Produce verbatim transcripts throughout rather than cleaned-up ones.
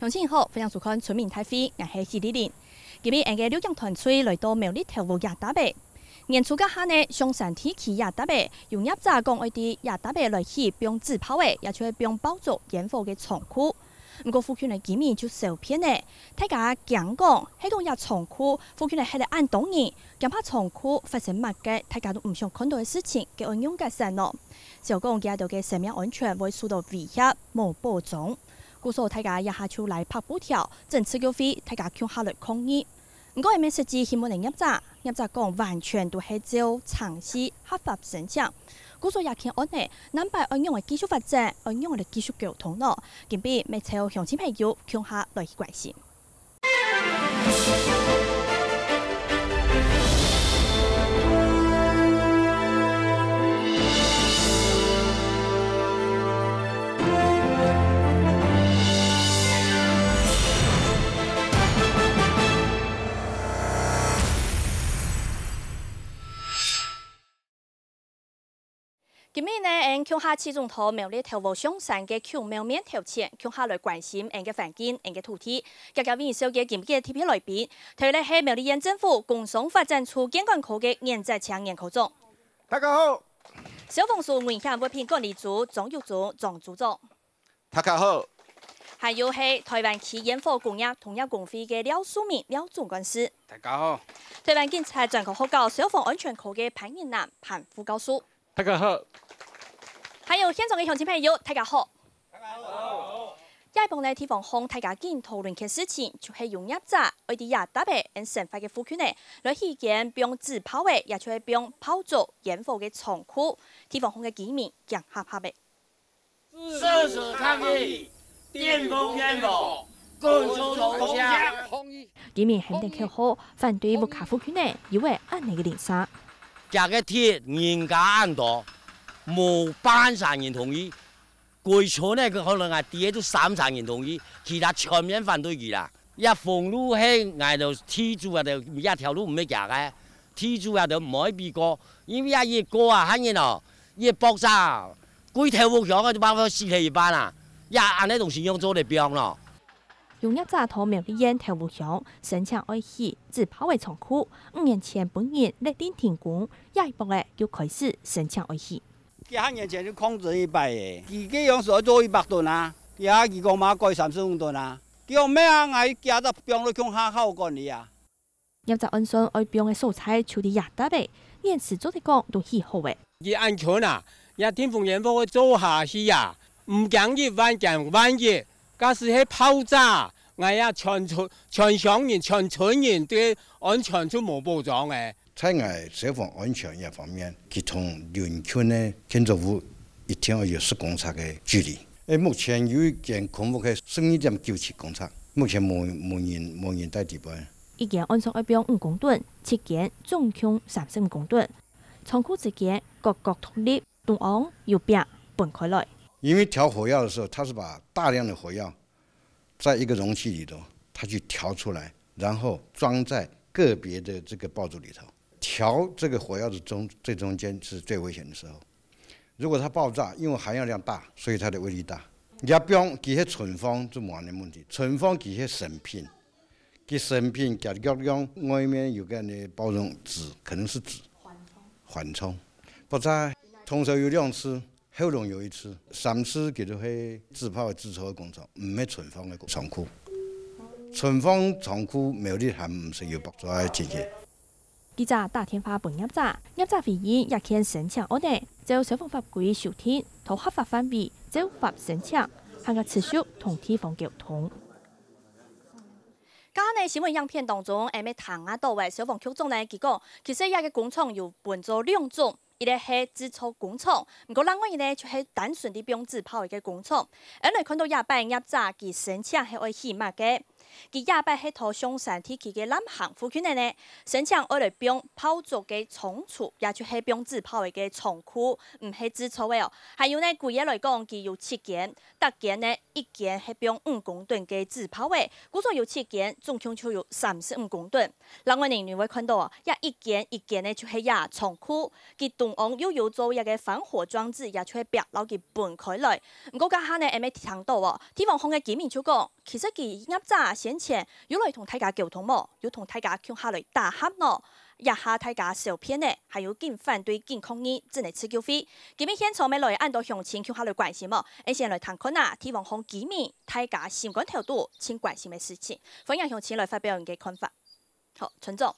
鄉親好，歡迎收看《村民大會》，𠊎係許麗玲。今日𠊎个錄影團隊來到苗栗頭屋這搭仔。年初該下呢，松山地區這搭仔，有業者講愛在這搭仔來起放紙炮仔，也就係放爆竹煙火个倉庫。毋過附近个居民就受騙了，大家驚講，係講這倉庫附近个歇了恁多人，驚怕倉庫發生麼个大家都毋想看到个事情，該愛仰結煞呢？ 想講佢兜个生命安全會受到威脅，無保障。故所大家這下就來拍布條，整次約會大家共下來抗議。毋過，𠊎等實際去問了業者，業者講完全都係照程序合法申請。故所這件案呢，南北愛仰仔繼續發展，愛仰仔來繼續溝通呢？今晡日乜邀鄉親朋友共下來去關心。 今晡日呢，𠊎等共下聚集到苗栗頭屋松山个孔廟面頭前，共下來關心𠊎等个環境、𠊎等个土地。遽遽為你紹介今晡日个特別來賓，頭一位係苗栗縣政府工商發展處建管科个顏澤清顏科長。大家好。消防署危險物品管理組張玉忠張組長。 大家好。還有係台灣區煙火工業同業公會个廖樹明廖總幹事。大家好。台灣警察專科學校消防安全科个潘仁南潘副教授。大家好。還有現場个鄉親朋友，大家好。大家好。這一晡呢，地方上大家緊討論个事情，就係有業者愛在這搭仔𠊎等生活个附近呢，來起間放紙炮仔，也就係放爆竹煙火个倉庫，地方上个居民驚嚇嚇仔。 誓死抗議，電風煙火，滾出同鄉。居民喊等口號，反對屋下附近呢，有位恁呢个鄰舍。厥个地人家恁多，無半儕人同意。歸村个可能啊，底下就三儕人同意，其他全面反對佢啦。 這封路係𠊎兜地主啊，這條路毋係厥个，地主啊，就毋好比過，因為這一過啊，還人哦，一爆炸，歸頭屋鄉个就包括死忒一半啊，這恁呢東西仰做得放咯？有業者到苗栗縣頭屋鄉申請愛起紙炮个倉庫，五年前分人勒令停工，這一晡仔就開始申請愛起。幾下年前就抗爭一擺个，佢个樣式愛做一百噸啊，這下佢講嘛改三十五噸啊。 佢講：「毋係啊，𠊎加隻放落共下好管理啊。」業者按算愛放个所在就在這搭仔，現時做得講都起好咧。佢恁近啊，這電風煙火會做下去啊，毋驚一萬驚萬一，假使係爆炸，𠊎這全村、全鄉人、全村人對安全就無保障咧。 在𠊎消防安全這方面，佢同鄰近个建築物一定愛有十公尺个距離。誒，目前有一間空屋係十二點九七公尺，目前無、無人、無人在裡背。一間按算愛放五公噸，七間總共三十五公噸。倉庫之間各各獨立，中央有壁分開來。因為調火藥的時候，它是把大量的火藥在一個容器裡頭，它去調出來，然後裝在個別的這個爆竹裡頭。調這個火藥的中、最中間是最危險的時候。如果它爆炸，因為含藥量大，所以它的威力大。若放佢係存放就無恁个問題，存放佢係成品，佢成品佢約用外面有個恁个包裝紙，可能是紙，緩衝。緩衝。爆炸通常有兩次， 後龍有一次，三次佢就係紙炮製造个工廠，毋係存放个倉庫。存放倉庫苗栗還毋曾有爆炸个情形。記者打電話分業者，業者回應這件申請案呢，照消防法規修訂，在合法範圍，照法申請，還愛持續同地方溝通。 剛剛呢，新聞影片當中，𠊎等聽啊到个消防局長呢，佢講，其實這個工廠有分做兩種，一個係製造工廠，毋過另外一個呢，就係單純地放紙炮个工廠。𠊎等來看到這擺業者佢申請係愛起麼个？佢這擺係在松山地區个南坑附近个呢，申請愛來放炮竹个倉儲，也就係放紙炮个倉庫，毋係製造个哦。還有呢，規個來講，佢有七間，逐間呢 一間係放五公噸个紙炮仔，故所有七間，總共就有三十五公噸。另外呢，你會看到哦，這一間一間呢就係這倉庫，佢中央又有做一個防火裝置，也就係壁摎佢分開來。毋過這下呢，𠊎等聽到哦，地方項个居民就講，其實佢業者先前有來同大家溝通無？有同大家共下來打合無？這下大家受騙呢，還有緊反對緊抗議，正來自救會。今晡日現場乜來恁多鄉親共下來關心無？𠊎先來聽看啊，地方項居民大家心肝頭肚盡關心个事情。歡迎鄉親來發表你个看法。好，村長。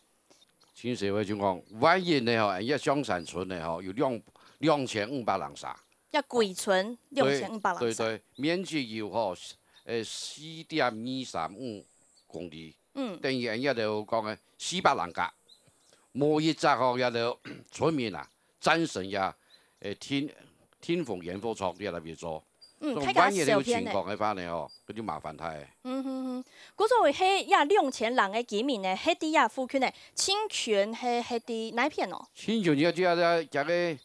盡社會情況，萬一呢吼，𠊎這象山村呢吼，有兩兩千五百零三。這歸村兩千五百零三。對對，面積有吼，呃，四點二三五公里，嗯，等於𠊎這兜講个四百零甲，無一隻吼，這兜村民啊，贊成這，呃，停停風燃火廠這來做。嗯，所以大家萬一有受騙呢。情況个話呢吼，該就麻煩大了。嗯哼哼，故所係這兩千零个居民呢，係在這附近呢，親眷係係在哪片哦？親眷這這這這个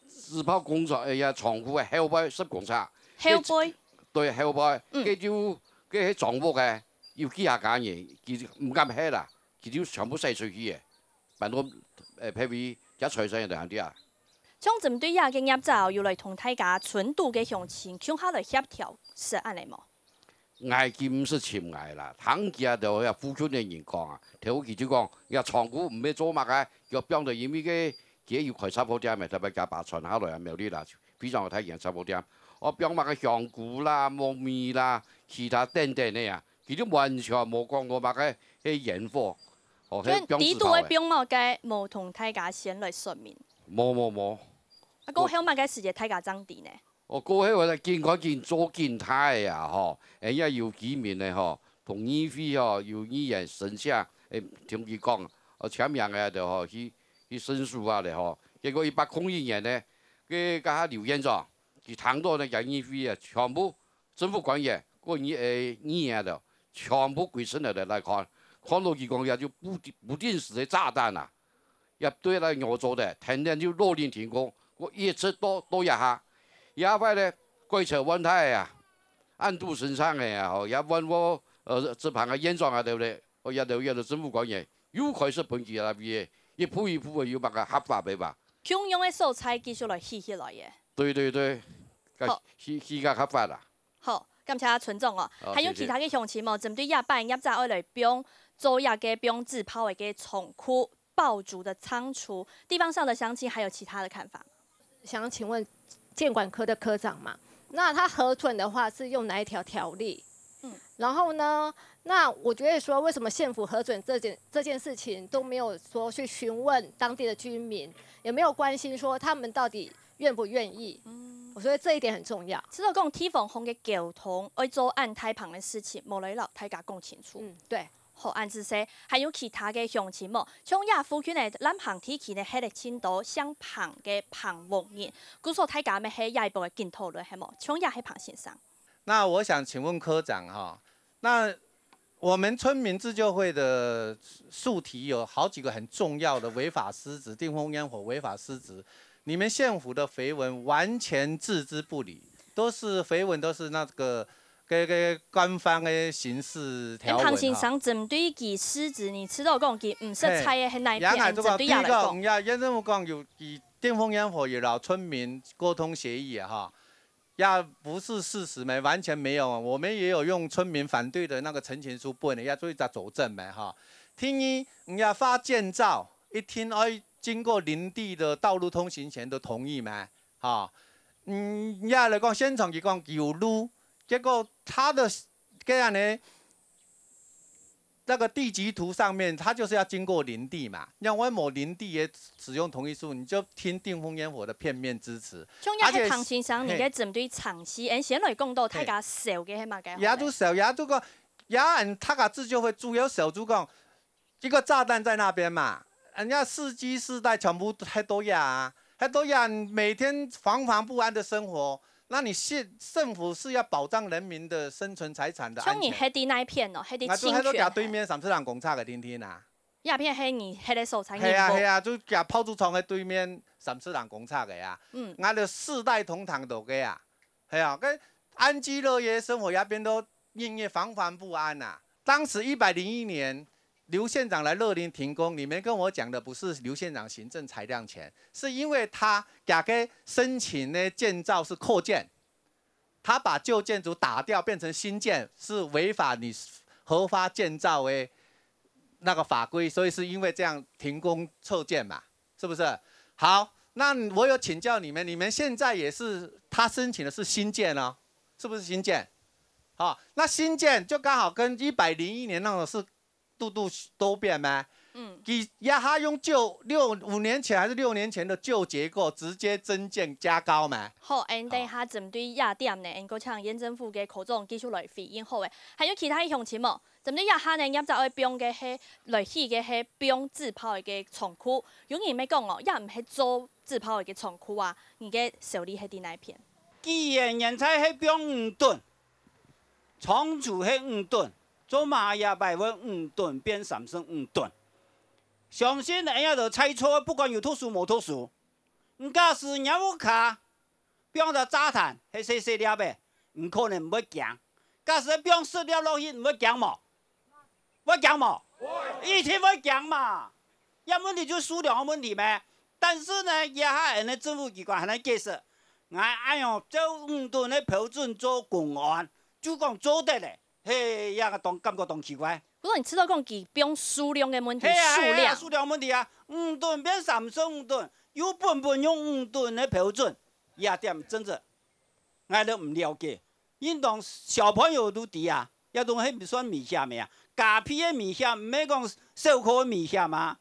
紙炮工廠，哎呀，廠區个後背十公尺，後背，對，後背，嗯該就該係庄屋个，有幾下家人，佢毋敢歇啦，佢就全部徙出去个，搬到呃別位，這財產也在該啊。像針對這个業者哦，有來同大家村肚个鄉親共下來協調，係恁呢無？ 𠊎佢毋識尋𠊎啦，聽佢兜遐附近个人講啊，頭佢就講，這倉庫毋係做麼个，佢放到因為个佢有開雜貨店个，特別佢爸傳下來啊，苗栗啦，非常有大型雜貨店，哦，放麼个香菇啦、木米啦、其他等等个啊，佢就完全無講過麼个係燃火，哦，就係放紙炮个。底肚个放麼个，無同大家先來說明。無無無，啊，過後麼个時節大家正知呢？ 哦，過後个緊看緊做緊大个啊吼，哎呀有居民呢吼，同議會吼有議員申請，誒，同佢講，哦，簽名个就吼去去申訴啊咧吼，結果一百空一年呢，該該下劉縣長，佢聽到呢，該議會啊，全部政府官員，過議誒議員啊，全部歸身來來看，看到佢講也就不不定時个炸彈啊。 也對了，我做的，天天就落令停工，我一直到到這下，這擺呢，改朝換代啊，安度生產个啊，吼，也換我呃這旁个縣長啊，對不對？哦，也都也都政府官員又開始分佢那邊一步一步个又把个合法个吧。共樣个所在繼續來起起來耶。對對對，好起起个合法啦。好，感謝村長哦。好還有其他个鄉親無？針對這擺業者愛來放做這个放紙炮个个倉庫，爆竹的倉儲，地方上的鄉親還有其他的看法嗎？想請問建管科的科长嘛，那他核准的话是用哪一条条例？嗯然后呢，那我觉得说，为什么县府核准这件这件事情都没有说去询问当地的居民，也没有关心说他们到底愿不愿意？我觉得这一点很重要。知道講地方項个溝通，愛做恁大項个事情，無來摎大家講清楚。嗯，对。好，恁仔細，還有其他个鄉親無？像這附近个南坑地區呢，歇了盡多姓彭个彭屋人，故所大家乜係這一步个緊討論，係無？像這係彭先生。那我想請問科長哈，那我們村民自救會的宿題有好幾個很重要的違法失職，定風煙火違法失職，你們縣府的回文完全置之不理，都是回文都是那個跟跟官方的刑事條文哈。彭先生針對佢失職，你知道講佢毋識在个係哪一片，也係都講，針對這來講。第一個，也也都講有佢定風煙火有摎村民溝通協議啊哈。 也不是事實咩，完全沒有啊。我們也有用村民反對的那個陳情書分人家做一隻佐證咩哈。第二，人家發建造，一定愛經過林地的道路通行權的同意咩？哈，嗯，也來講，現場佢講有路，結果他的這樣呢，那個地籍圖上面，它就是要經過林地嘛。那我無林地的使用同意書，你就聽定風煙火的片面之詞。像這係彭先生，你个針對城市，俺先來講到大家愁个係麼个？也都愁，也都講，也俺大家自救會主要愁就講，一個炸彈在那邊嘛，人家世居世代全部還都呀啊，還都呀，每天惶惶不安的生活。那你縣政府是要保障人民的生存財產的安全。像你係在哪一片哦？係在我都還都清泉。對面三四零公尺个天天啊。這片係你係个所在，係啊係啊。啊，就佢炮竹廠个對面三四零公尺个啊。嗯。俺的世代同堂都个啊，係啊，跟安居樂業生活也變到日日惶惶不安啊。當時一百零一年，劉縣長來勒令停工，你們跟我講的不是劉縣長行政裁量權，是因為他甲个申請呢建造是擴建，他把旧建筑打掉變成新建，是違反你核发建造的那个法规，所以是因为这样停工撤建嘛，是不是？好，那我有请教你们，你们现在也是他申请的是新建哦，是不是新建？好，那新建就刚好跟一百零一年那种是度度都变吗？嗯，佢一下用旧六五年前还是六年前的旧结构直接增建加高嘛？好，恁等下針對這點呢，恁个請縣政府个科長繼續來回應好誒。還有其他个鄉親無？針對這下呢，業者愛放个係來起个係放紙炮个个倉庫，有人乜講哦，也毋係做紙炮个个倉庫啊，你个效力係在哪一片？既然現在係放五噸，倉儲係五噸，做麼个這擺會五噸變三十五噸？相信恁樣就猜錯，不管有讀書無讀書。你假使若屋下放隻炸彈，係細細粒个，你可能毋會驚。假使放十粒落去，你會驚無？會驚無？一定會驚嘛！這問題就數量个問題咩？但是呢，這下恁呢政府機關還來解釋，𠊎恁樣照五噸个標準做公安，就講做得咧，嘿，這个當感覺當奇怪。不過你知道講佢放數量个問題，嘿啊，數量嘿啊，數量問題啊，五噸變三十五噸，又本本用五噸个標準，這點真正𠊎都毋了解。應當小朋友都知啊，這種係算危險个啊，加倍个危險，毋係講小可个危險啊。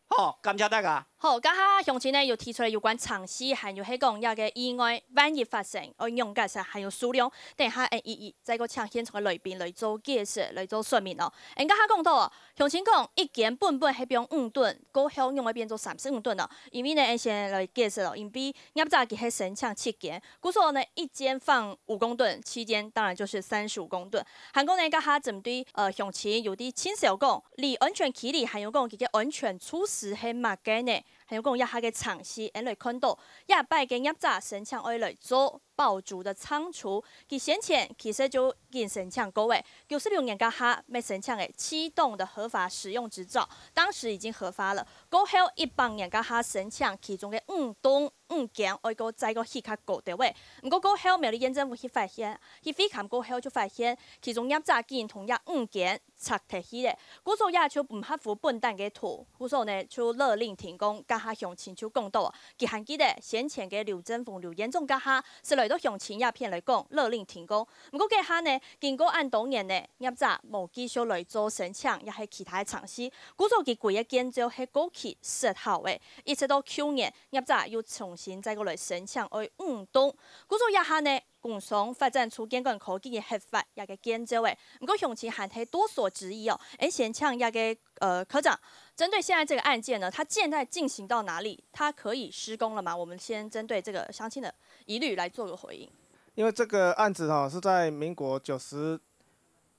好，感謝大家。好，這下鄉親呢有提出來有關程序，還有係講這个意外萬一發生，愛仰結煞，還有數量，等下𠊎一一再過請現場个來賓來做解釋，來做說明哦。𠊎這下講到哦，鄉親講一間本本係放五噸，過後仰會變做三十五噸哦？因為呢，𠊎先來解釋哦，因為業者佢係申請七間，故所呢一間放五公噸，七間當然就是三十五公噸。還過呢，這下針對呃鄉親有在請教講，離安全距離還有講佢个安全措施係麼个呢？還有講這下个程序，𠊎來看到這擺个業者申請愛來做爆竹个倉儲，佢先前其實就已經申請過誒，九十六年這下乜申請誒七棟的合法使用執照，當時已經核發了。過後一百年這下申請其中个五棟五間愛過再過起較高个位。毋過過後苗栗縣政府去發現，去會勘過後就發現，其中業者竟然同這五間拆忒去咧，故所也就毋合乎本單个圖，故所呢就勒令停工。這下鄉親就講到，佢還記得先前个劉振峰劉縣長這下係來到鄉親這片來講勒令停工。毋過這下呢，經過恁多年呢，業者無繼續來做申請，也係其他个程序，故所佢歸个建造係過期失效个，一直到舊年，業者又重新再過來申請愛五棟。故所這下呢， 工商發展處建管科已經核發這个建造誒。毋過鄉親還係多所質疑哦，𠊎先請這个呃科長，針對現在這個案件呢，它現在進行到哪裡？它可以施工了嗎？我們先針對這個鄉親的疑慮來做個回應。因為這個案子哈是在民國九十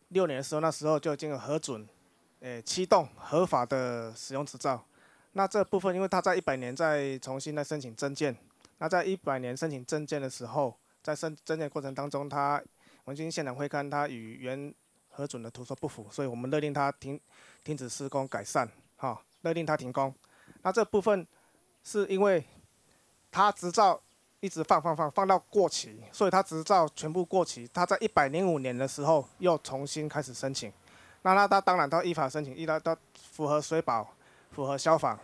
六年的時候，那時候就已經有核准，誒，七棟合法的使用執照。那這部分，因為他在一百年再重新再申請增建，那在一百年申請增建的時候，在申增建過程当中，他文心县长会勘他与原核准的图说不符，所以我们勒令他停停止施工改善，哈，勒令他停工。那这部分是因为他执照一直放放放放到过期，所以他执照全部过期。他在一百零五年的时候又重新开始申请，那那他当然他依法申请，依照他符合水保、符合消防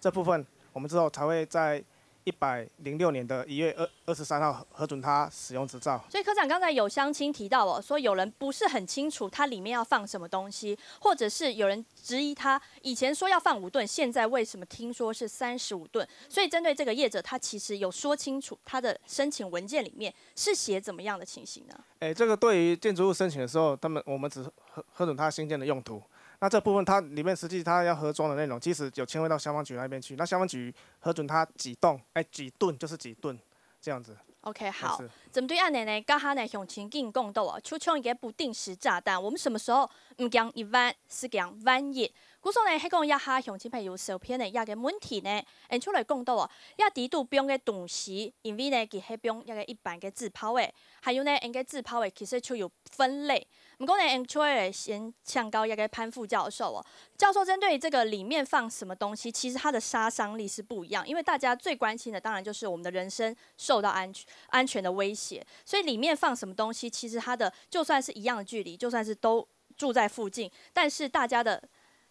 这部分，我们之后才会在一百零六年的一月二二十三号核准他使用执照。所以科长刚才有乡亲提到哦，说有人不是很清楚它里面要放什么东西，或者是有人质疑他以前说要放五吨，现在为什么听说是三十五吨？所以针对这个业者，他其实有说清楚他的申请文件里面是写怎么样的情形呢？诶，这个对于建筑物申请的时候，他们我们只核核准它新建的用途。那这部分它里面实际它要核装的内容，其实有迁回到消防局那边去。那消防局核准它几栋，哎，几吨就是几吨这样子。 OK，好。是針對恁樣呢，這下呢，鄉親緊講到哦，就像一個不定時炸彈，我們什麼時候毋驚一萬，係驚萬一。故所呢，係講這下鄉親朋友受騙个這個問題呢，𠊎就來講到哦，這底肚放个東西，因為呢，佢係放這個一般个紙炮仔，還有呢，𠊎个紙炮仔其實就有分類。毋過呢，𠊎就會先請教這個潘副教授哦，教授針對這個裡面放什麼東西，其實它的殺傷力是不一樣，因為大家最關心的當然就是我們的人身受到安全安全的威脅。所以里面放什么东西，其实它的就算是一样的距离，就算是都住在附近，但是大家的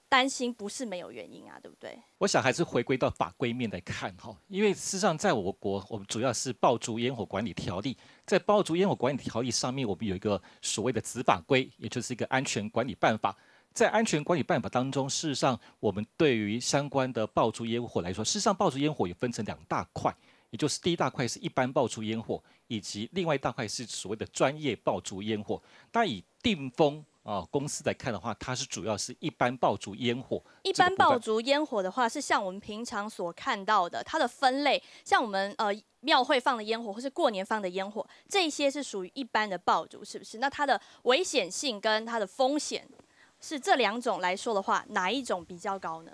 担心不是没有原因啊，对不对？我想还是回归到法规面来看哈，因为事实上在我国，我们主要是爆竹烟火管理条例，在爆竹烟火管理条例上面，我们有一个所谓的子法规，也就是一个安全管理办法。在安全管理办法当中，事实上我们对于相关的爆竹烟火来说，事实上爆竹烟火也分成两大块，也就是第一大块是一般爆竹烟火，以及另外一大块是所谓的专业爆竹烟火。那以定风啊公司来看的话，它是主要是一般爆竹烟火。一般爆竹烟火的话，是像我们平常所看到的，它的分类，像我们呃庙会放的烟火，或是过年放的烟火，这些是属于一般的爆竹，是不是？那它的危险性跟它的风险，是这两种来说的话，哪一种比较高呢？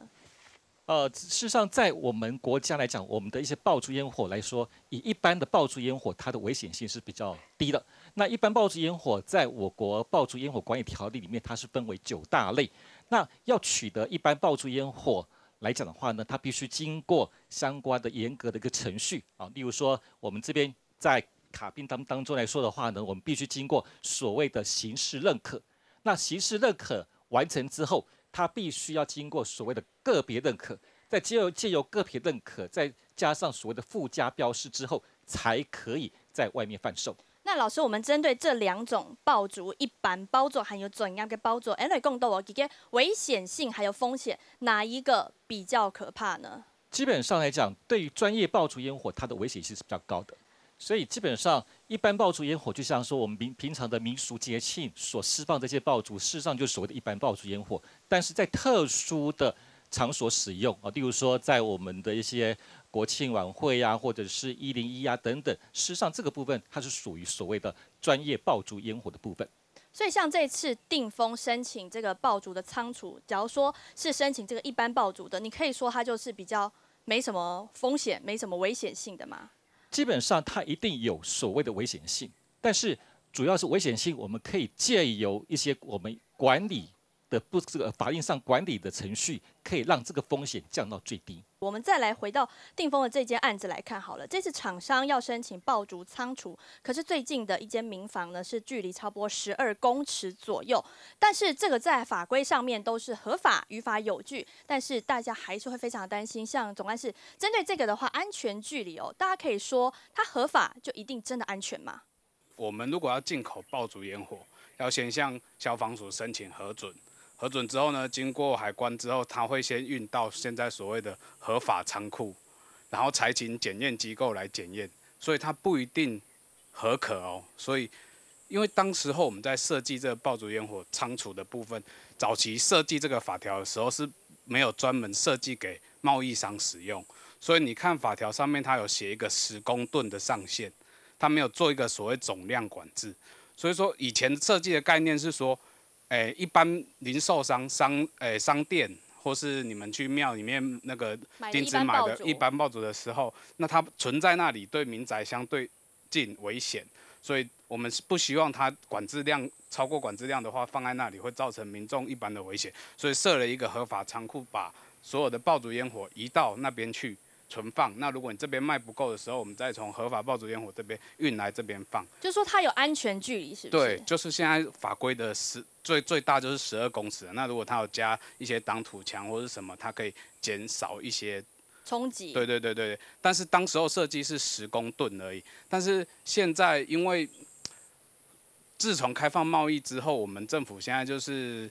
呃，事实上，在我们国家来讲，我们的一些爆竹烟火来说，以一般的爆竹烟火，它的危险性是比较低的。那一般爆竹烟火在我国爆竹烟火管理条例里面，它是分为九大类。那要取得一般爆竹烟火来讲的话呢，它必须经过相关的严格的一个程序啊。例如说，我们这边在卡宾当当中来说的话呢，我们必须经过所谓的形式认可。那形式认可完成之后，它必须要经过所谓的个别认可，再借由借由个别认可，再加上所谓的附加标示之后，才可以在外面贩售。那老师，我们针对这两种爆竹，一般爆竹还有专业个爆竹，哎，来讲到哦，这个危险性还有风险，哪一个比较可怕呢？基本上来讲，对于专业爆竹烟火，它的危险性是比较高的。所以基本上，一般爆竹烟火就像说我们平平常的民俗节庆所释放这些爆竹，事实上就是所谓的一般爆竹烟火。但是在特殊的场所使用啊，例如说在我们的一些国庆晚会啊，或者是一零一啊等等，事实上这个部分它是属于所谓的专业爆竹烟火的部分。所以像这次定风申请这个爆竹的仓储，假如说是申请这个一般爆竹的，你可以说它就是比较没什么风险、没什么危险性的嘛。基本上它一定有所谓的危险性，但是主要是危险性，我们可以借由一些我们管理的不这个法令上管理的程序，可以让这个风险降到最低。我们再来回到定风的这件案子来看好了，这次厂商要申请爆竹仓储，可是最近的一间民房呢是距离差不多十二公尺左右，但是这个在法规上面都是合法、于法有据，但是大家还是会非常担心。像总干事针对这个的话，安全距离哦，大家可以说它合法就一定真的安全吗？我们如果要进口爆竹烟火，要先向消防署申请核准，核准之后呢，经过海关之后，它会先运到现在所谓的合法仓库，然后才请检验机构来检验，所以它不一定合格哦。所以，因为当时候我们在设计这个爆竹烟火仓储的部分，早期设计这个法条的时候是没有专门设计给贸易商使用，所以你看法条上面它有写一个十公吨的上限，它没有做一个所谓总量管制。所以说以前设计的概念是说，诶，一般零售商商诶商店，或是你们去庙里面那个买了金子买的一般爆竹一般爆竹的时候，那它存在那里对民宅相对近危险，所以我们是不希望它管制量超过管制量的话放在那里会造成民众一般的危险，所以设了一个合法仓库，把所有的爆竹烟火移到那边去存放。那如果你这边卖不够的时候，我们再从合法爆竹烟火这边运来这边放。就是说它有安全距离，是不是？对，就是现在法规的十最最大就是十二公尺。那如果它有加一些挡土墙或是什么，它可以减少一些。冲击。对对对对，但是当时候设计是十公吨而已，但是现在因为自从开放贸易之后，我们政府现在就是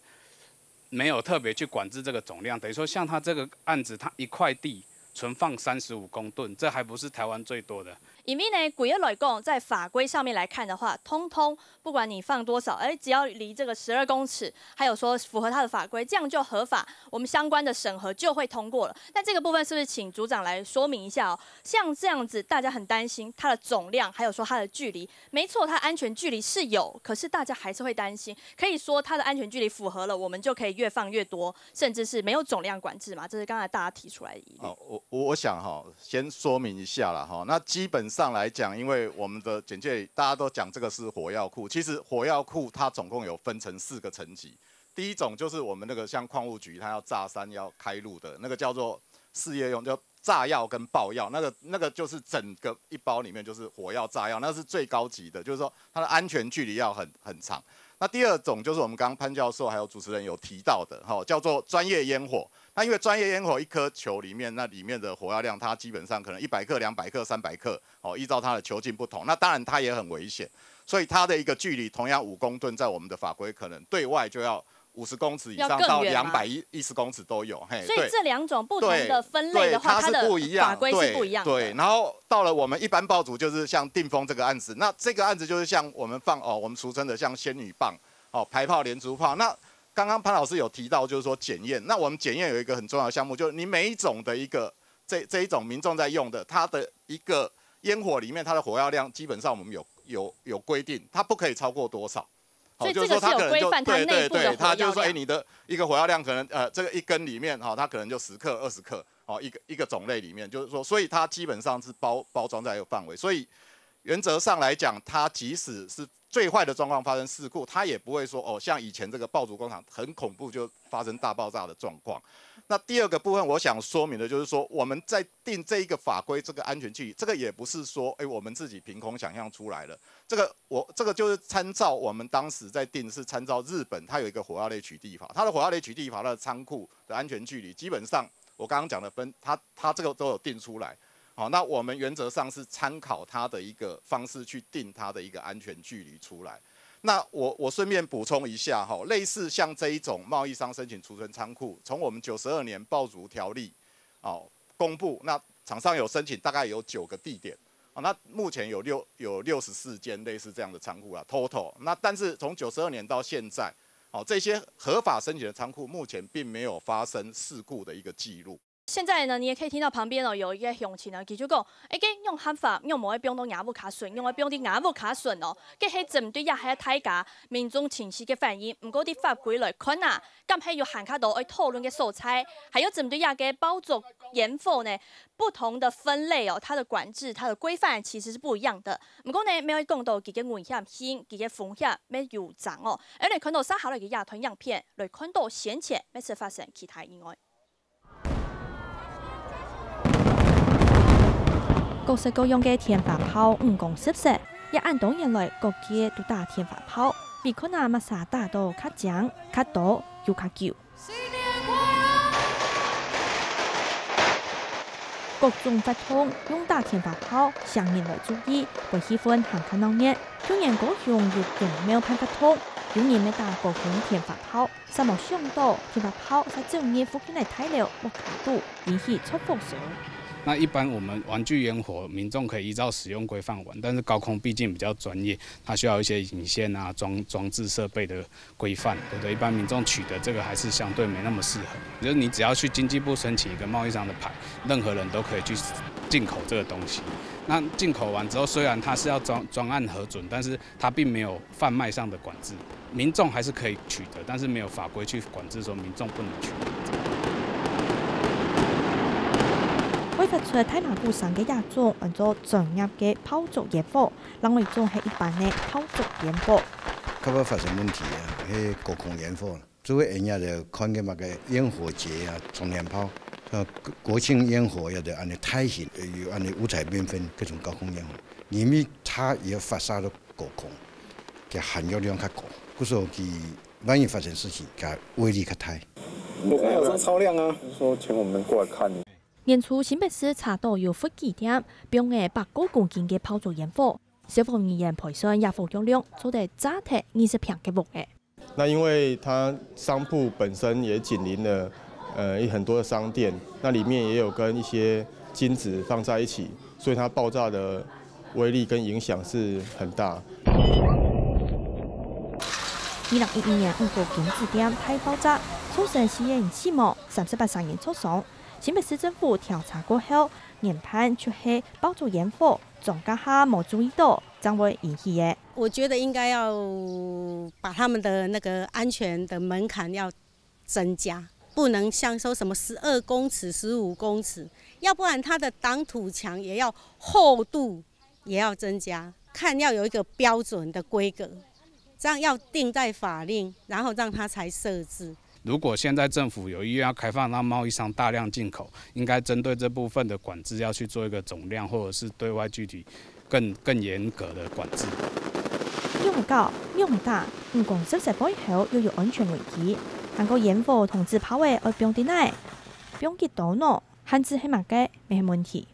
没有特别去管制这个总量，等于说像它这个案子，它一块地存放三十五公吨，这还不是台湾最多的。因为呢，古月来讲，在法规上面来看的话，通通不管你放多少，哎，只要离这个十二公尺，还有说符合它的法规，这样就合法，我们相关的审核就会通过了。那这个部分是不是请组长来说明一下哦？像这样子，大家很担心它的总量，还有说它的距离。没错，它安全距离是有，可是大家还是会担心。可以说它的安全距离符合了，我们就可以越放越多，甚至是没有总量管制嘛？这是刚才大家提出来的疑虑。哦，我我我想哈，先说明一下啦哈。那基本上来讲，因为我们的简介里大家都讲这个是火药库，其实火药库它总共有分成四个层级。第一种就是我们那个像矿务局，它要炸山要开路的那个叫做事业用，就炸药跟爆药，那个那个就是整个一包里面就是火药、炸药，那是最高级的，就是说它的安全距离要很很长。那第二种就是我们刚刚潘教授还有主持人有提到的，哈，叫做专业烟火。那因为专业烟火一颗球里面，那里面的火药量它基本上可能一百克、两百克、三百克，哦，依照它的球径不同。那当然它也很危险，所以它的一个距离同样五公吨，在我们的法规可能对外就要五十公尺以上到两百一十公尺都有，嘿，所以这两种不同的分类的话，对，它是不一样，它的法规是不一样的。对，然后到了我们一般爆竹，就是像定风这个案子，那这个案子就是像我们放哦，我们俗称的像仙女棒，哦，排炮、连珠炮。那刚刚潘老师有提到，就是说检验，那我们检验有一个很重要的项目，就是你每一种的一个这这一种民众在用的，它的一个烟火里面，它的火药量基本上我们有有有规定，它不可以超过多少。好，所以这个是有规范它内部的火药量。就是说它可能就对对对，它就是说，哎，你的一个火药量可能呃，这个一根里面哈，它可能就十克、二十克，哦，一个一个种类里面，就是说，所以它基本上是包包装在一个范围，所以原则上来讲，它即使是最坏的状况发生事故，它也不会说哦，像以前这个爆竹工厂很恐怖，就发生大爆炸的状况。那第二个部分，我想说明的就是说，我们在定这一个法规，这个安全距离，这个也不是说，哎，我们自己凭空想象出来的。这个我这个就是参照我们当时在定，是参照日本，它有一个火药类取缔法，它的火药类取缔法，它的仓库的安全距离，基本上我刚刚讲的分，它它这个都有定出来。好，那我们原则上是参考它的一个方式去定它的一个安全距离出来。那我我顺便补充一下哈，类似像这一种贸易商申请储存仓库，从我们九十二年爆竹条例哦公布，那厂商有申请大概有九个地点。哦，那目前有六有六十四间类似这样的仓库啦，total。那但是从九十二年到现在，哦，这些合法申请的仓库目前并没有发生事故的一个记录。现在呢，你也可以听到旁边哦，有一个乡亲呢，佢就讲，哎，个用合法，用无会放到𠊎屋下脣，用会放到𠊎屋下脣哦。个係針对也係大家民众情绪个反应，毋过对法规来看啊，敢係有還較多愛討論个所在，還有針对這个爆竹煙火呢，不同的分類哦，它的管制、它的規範其實是不一樣的。毋過呢，乜愛講到佢个危險性、佢个風險乜有增哦。而你看到接下來个這段影片，來看到先前乜係發生其他意外。 各式各樣个天花炮五光十色，也恁多年來各界都打天花炮，比看啊麼儕打到較靚、較多又較久。各種活動用打天花炮，吸引人來注意，分氣氛還較鬧熱。舊年高雄有公廟辦活動，有人乜打高空天花炮， 煞無想到，天花炮在周日附近个大樓屋下肚引起著火勢。那一般我们玩具烟火，民众可以依照使用规范玩，但是高空毕竟比较专业，它需要一些引线啊、装装置设备的规范，对不对？一般民众取得这个还是相对没那么适合。就是你只要去经济部申请一个贸易商的牌，任何人都可以去进口这个东西。那进口完之后，虽然它是要专专案核准，但是 它并没有贩卖上的管制，民众还是可以取得，但是没有法规去管制说民众不能取得。開發出大馬鼓聲个這種安做專業个炮竹煙火，另外一種係一般个炮竹煙火。較會發生問題啊，係高空煙火啦。 做為人家就看个麼个煙火節啊、沖天炮，呃，國慶煙火也就恁呢大型，呃，有恁呢五彩繽紛各種高空煙火，因為它也發射到高空，个含油量較高，故所佢萬一發生事情，个威力較大。我看有時候超亮啊。就是說請我們過來看。年初新北市查到有佛具店，放个百過公斤个炮竹煙火，消防人員盤算這火藥量做得炸忒二十坪个屋仔。 那因為它商鋪本身也緊鄰了，呃，很多的商店，那裡面也有跟一些金子放在一起，所以它爆炸的威力跟影響是很大。二零一一年五股金子店大爆炸，造成四人死亡，三十八儕人受傷。新北市政府調查過後，研判就係爆竹煙火，莊家下無注意到，正會引起个。 我覺得應該要把他們的那個安全的門檻要增加，不能像說什麼十二公尺、十五公尺，要不然它的擋土牆也要厚度也要增加，看要有一個標準的規格，這樣要定在法令，然後讓它才設置。如果现在政府有意愿要开放让贸易商大量进口，应该针对这部分的管制要去做一个总量，或者是对外具体更更严格的管制。仰搞仰打，毋光食食背後又有安全危機，還過煙火同紙炮仔愛放在哪？放幾多呢？限制係麼个？乜係問題。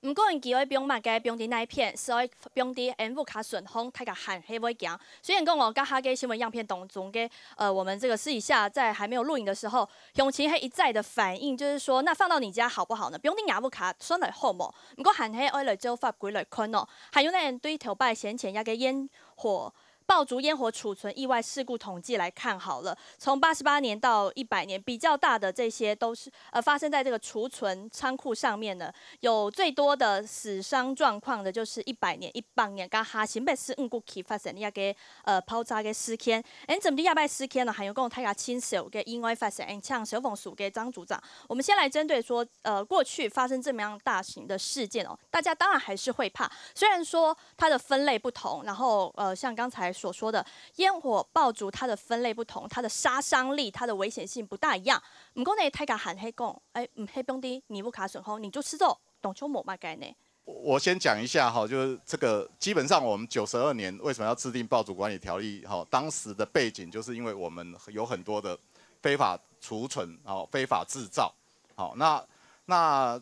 毋管佢愛放麼个，放佇哪片，係愛放佇煙火較順風，大家還係會驚。雖然講哦，這下个新聞影片當中个，呃，我們這個私底下在還沒有錄影的時候，鄉親還一再的反映，就是說，那放到你家好不好呢？放佇若屋下算來好無？毋過還係愛來照法規來看哦。還有呢，對頭擺先前該个煙火 爆竹煙火儲存意外事故統計來看好了，從八十八年到一百年，比較大的這些都是呃發生在這個儲存倉庫上面呢，有最多的死傷狀況的就是一百年、一百年，這下新北市五股區發生一個呃爆炸个事件。恁針對這擺事件呢，還有講大家親手个意外發生，恁像消防署个張組長，我們先來針對說呃過去發生這麼樣大型的事件哦，大家當然還是會怕，雖然說 它的分類不同，然後呃，像剛才所說的，煙火爆竹它的分類不同，它的殺傷力、它的危險性不大一樣。毋過呢，大家還係講，哎，毋係放佇你屋下順風，你就試著，當像無麼个呢。我先講一下哈，就是這個基本上我們九十二年為什麼要制定爆竹管理條例哈，當時的背景就是因為我們有很多的非法儲存哦，非法製造，好，那那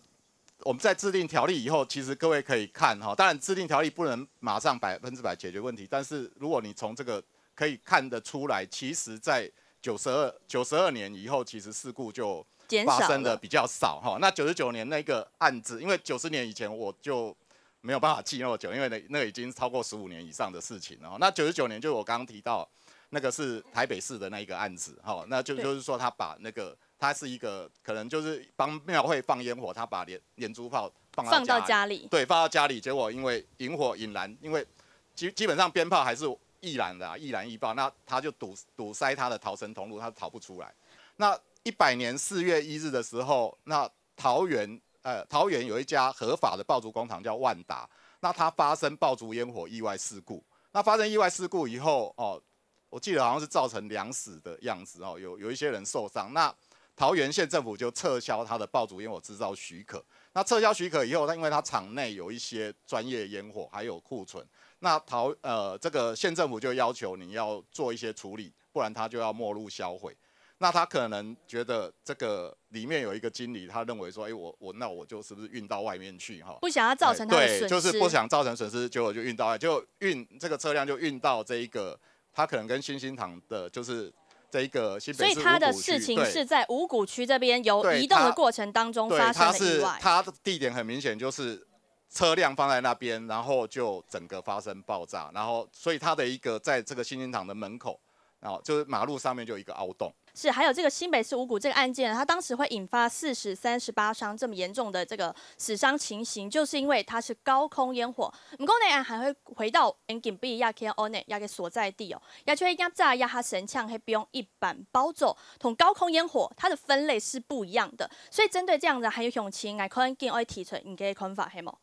我們在制定條例以後，其實各位可以看哈，當然制定條例不能馬上百分之百解決問題，但是如果你從這個可以看得出來，其實在九十二九十二年以後，其實事故就減少了。發生的比較少哈。那九十九年那個案子，因為九十年以前我就沒有辦法記那麼久，因為那那已經超過十五年以上的事情了。那九十九年就我剛剛提到那個是台北市的那一個案子哈，那就對。就是說他把那個他是一個可能就是幫廟會放煙火，他把連連珠炮放到放到家裡家裡。對，放到家裡，結果因為引火引燃，因為基基本上鞭炮還是易燃的、啊，易燃易爆，那他就堵堵塞他的逃生通路，他逃不出來。那一百年四月一日的時候，那桃園呃桃園有一家合法的爆竹工厂叫萬达，那它發生爆竹煙火意外事故，那發生意外事故以後哦，我記得好像是造成兩死的样子哦，有有一些人受伤。那桃园县政府就撤销它的爆竹烟火制造许可。那撤销许可以后，它因为它厂内有一些专业烟火还有库存，那桃呃这个县政府就要求你要做一些处理，不然它就要没入销毁。那他可能觉得这个里面有一个经理，他认为说，哎，我我那我就是不是运到外面去哈？不想要造成他的哎对，损失。就是不想造成损失，结果就运到外，就运这个车辆就运到这一个，他可能跟新兴堂的，就是这一个新北市所以他的五股区事情对是在五股区这边有对移动的他过程当中对，发生它的意外。是它的地点很明显就是车辆放在那边，然后就整个发生爆炸，然后所以它的一个在这个新兴堂的门口，然后就是马路上面就有一个凹洞。是，还有这个新北市五股这个案件，它当时会引发四死三十八伤这么严重的这个死伤情形，就是因为它是高空烟火。毋过呢，还会回到延吉北野溪灣的一个所在地哦，也就係今早也下申請係放一般爆竹同高空烟火，它的分类是不一样的。所以针对这样的，還有鄉親，𠊎看見愛提出你个看法，係無？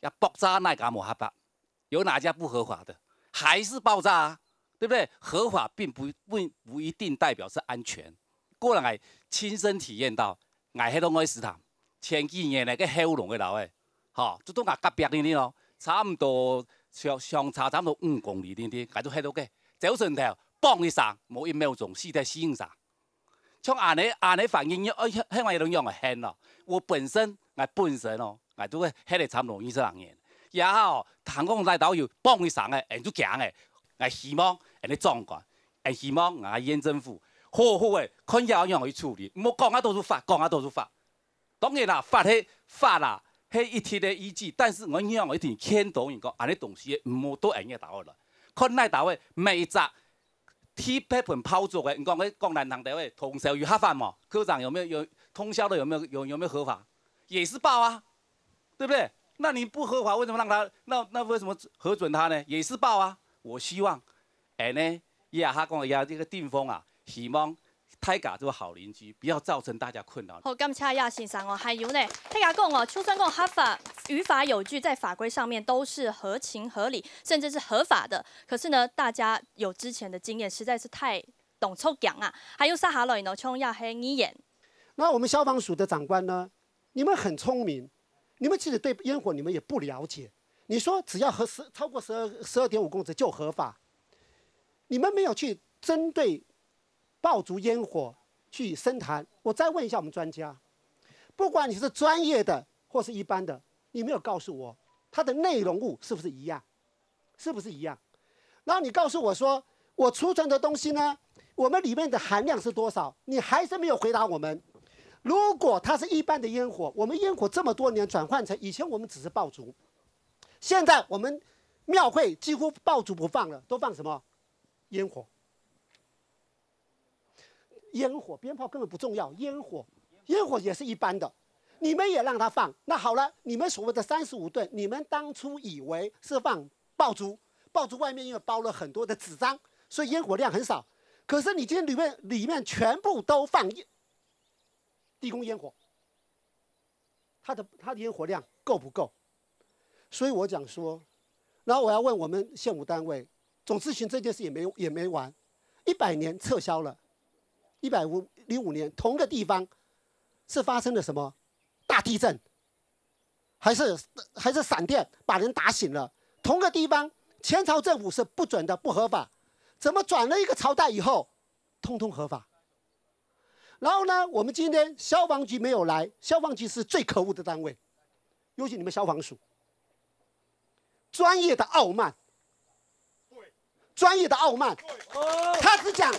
要爆炸哪敢無合法？有哪家不合法的？还是爆炸啊，对不对？合法并不不不一定代表是安全。个人个亲身体验到，𠊎迄个愛食堂，前几年个个后龙个楼诶，吼，就到𠊎隔壁哩哩咯，差不多相相差差不多五公里哩哩，𠊎都迄到个，走上头，嘣一声，无一秒钟，死得四五声。 像恁呢恁呢反应，呃，向向外人用个很咯。我本身，我本身哦，我都会迄个差不多二十零年。也好，听讲来到有嘣一声个，人就惊个。我希望，人个长官，我希望我县政府，好好个，看要样去处理，莫讲啊都是法，讲啊都是法。当然啦，法系法啦，系一定个依据，但是我希望一定劝导人讲，恁呢东西莫到人个打落来。看来打位每一只 特别分炮竹个，你讲个讲南塘的喂，通宵有合法吗？科长有没有有通宵的有没有有有没有合法？也是爆啊，对不对？那你不合法，为什么让他那那为什么核准他呢？也是爆啊！我希望，哎呢，也他讲的呀，这个定风啊，希望大家做好邻居，不要造成大家困扰。好，感谢叶先生哦。还有呢，大家讲哦，就算讲合法、于法有据，在法规上面都是合情合理，甚至是合法的。可是呢，大家有之前的经验，实在是太動作強啊。還有接下來呢，像也係議員。那我們消防署的長官呢？你們很聰明，你們其實對煙火你們也不了解。你說只要核十超过十二十二点五公尺就合法，你们没有去针对爆竹烟火去深谈。我再问一下我们专家，不管你是专业的或是一般的，你没有告诉我它的内容物是不是一样，是不是一样？然后你告诉我说，我储存的东西呢，我们里面的含量是多少？你还是没有回答我们。如果它是一般的烟火，我们烟火这么多年转换成以前我们只是爆竹，现在我们庙会几乎爆竹不放了，都放什么？烟火。烟火，鞭炮根本不重要，烟火，烟火也是一般的，你们也让它放。那好了，你们所谓的三十五吨，你们当初以为是放爆竹，爆竹外面因为包了很多的纸张，所以烟火量很少。可是你今天里面里面全部都放地公烟火，它的它的烟火量够不够？所以我讲说，然后我要问我们县府单位，总咨询这件事也没也没完，一百年撤销了，一百零五年同个地方是发生了什么大地震，还是还是闪电把人打醒了？同个地方前朝政府是不准的，不合法，怎么转了一个朝代以后，通通合法？然后呢，我们今天消防局没有来，消防局是最可恶的单位，尤其你们消防署，专业的傲慢，专业的傲慢，他只讲，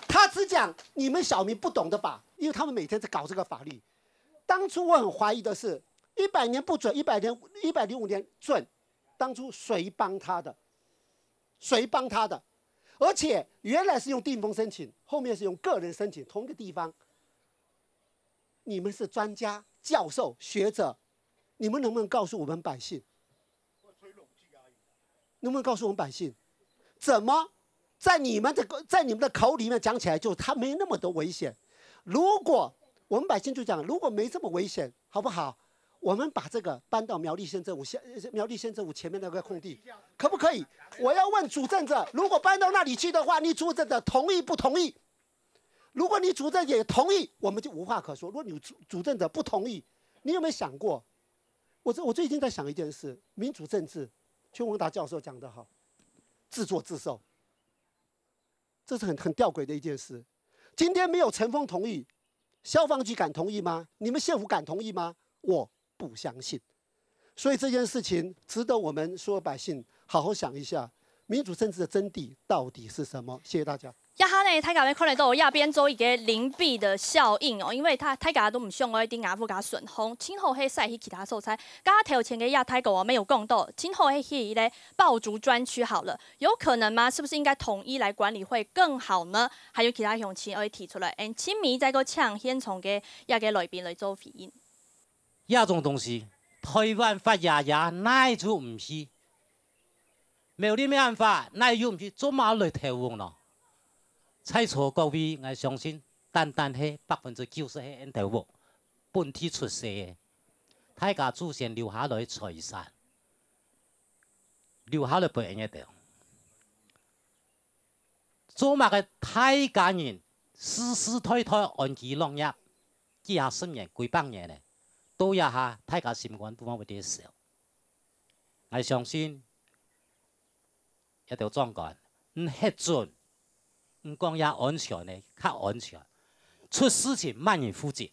他只讲你们小民不懂的法，因为他们每天在搞这个法律。当初我很怀疑的是，一百年不准，一百年一百零五年准，当初谁帮他的？谁帮他的？而且原来是用地方申请，后面是用个人申请，同一个地方。你们是专家、教授、学者，你们能不能告诉我们百姓？能不能告诉我们百姓，怎么在你们的在你们的口里面讲起来，就它没那么的危险？如果我们百姓就讲，如果没这么危险，好不好？我们把这个搬到苗栗县政府下苗栗县政府前面那个空地，可不可以？我要问主政者，如果搬到那里去的话，你主政者同意不同意？如果你主政也同意，我们就无话可说。如果你主主政者不同意，你有没有想过？我我最近在想一件事，民主政治，邱宏达教授讲得好，自作自受，这是很很吊诡的一件事。今天没有陈峰同意，消防局敢同意吗？你们县府敢同意吗？我不相信。所以这件事情值得我们所有百姓好好想一下，民主政治的真谛到底是什么？谢谢大家。這下呢，大家會看得到，這變做一個鄰避的效應哦，因為他大家都毋想愛在雅虎佮順風，盡好係徙去其他所在。剛剛頭前个這大哥啊，沒有講到，盡好係去一個爆竹專區好了，有可能嗎？是不是應該統一來管理會更好呢？還有其他鄉親愛提出來，嗯，親民再過請現場个這個來賓來做回應。這種東西，台灣發呀呀，哪就毋去？苗栗咩辦法，哪又毋去？做麼來投屋咯？在座各位，𠊎相信單單係百分之九十係𫣆頭屋本地出世个，大家祖先留下來財產，留下來分𫣆兜。 做麼个大家人世世代代安居樂業，幾下十年、幾百年呢？到這下大家心肝肚項會在燒。𠊎相信，這兜長官，你核准，你講這安全呢，較安全，出事情麼人負責？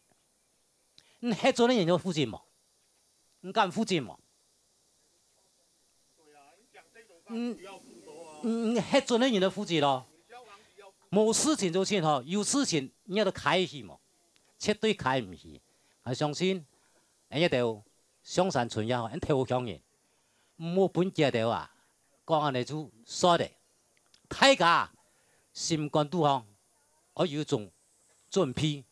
你核准个人有負責無？你敢負責無？ 嗯，嗯，核准个人就負責咯。無事情就算吼，有事情你愛開去無？絕對開毋去。𠊎相信，𫣆這兜上山村也好，𫣆頭屋鄉人，毋好分佢兜啊，講恁仔就煞咧。大家心肝肚項愛有一種準備。